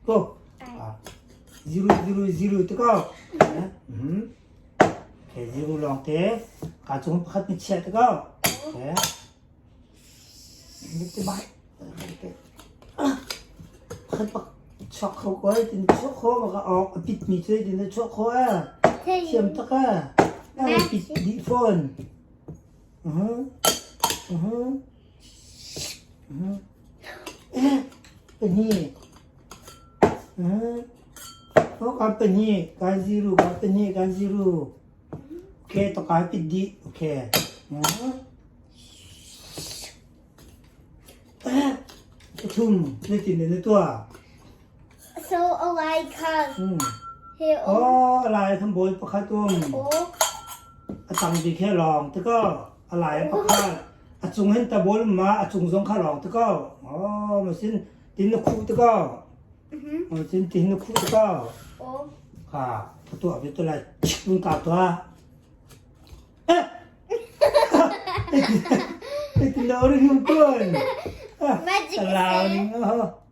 Go. Ah, 0 0 0 te ko. Mhm. Okay, 0 lawng te. Ka cung pakhat ni chiah te ko. Okay. Te bai. Pakhat pak chuak kho ko ai tin chuak kho ma ka ok a pit mi cu tin chuak kho a. Thiam tak a. A pit dih phone. Uh-huh. Uh-huh. Uh-huh. Eh, pahnih. Uh-huh. Oh, kan pahnih, kan zero, kan pahnih, kan zero. Okay, to kai pit dih. Okay. Uh-huh. Eh, pathum, zeitin na tuah? So a lai khan. Hmm. He um. Oh, a lai khan bawi pakhat um. Oh. A tang bik he lawng te ko. A lai pakhat. A cung hin ta bawl ma a cung zong kha lawng te ko. Oh, ma sin tin na khuh te ko. Mhm. Oh, sin tin na khuh te ko. Oh. Kha, tuah ve tu lai. Chik ka tuah. Eh. Tin na ori hung kun. Magic Lau ning oh.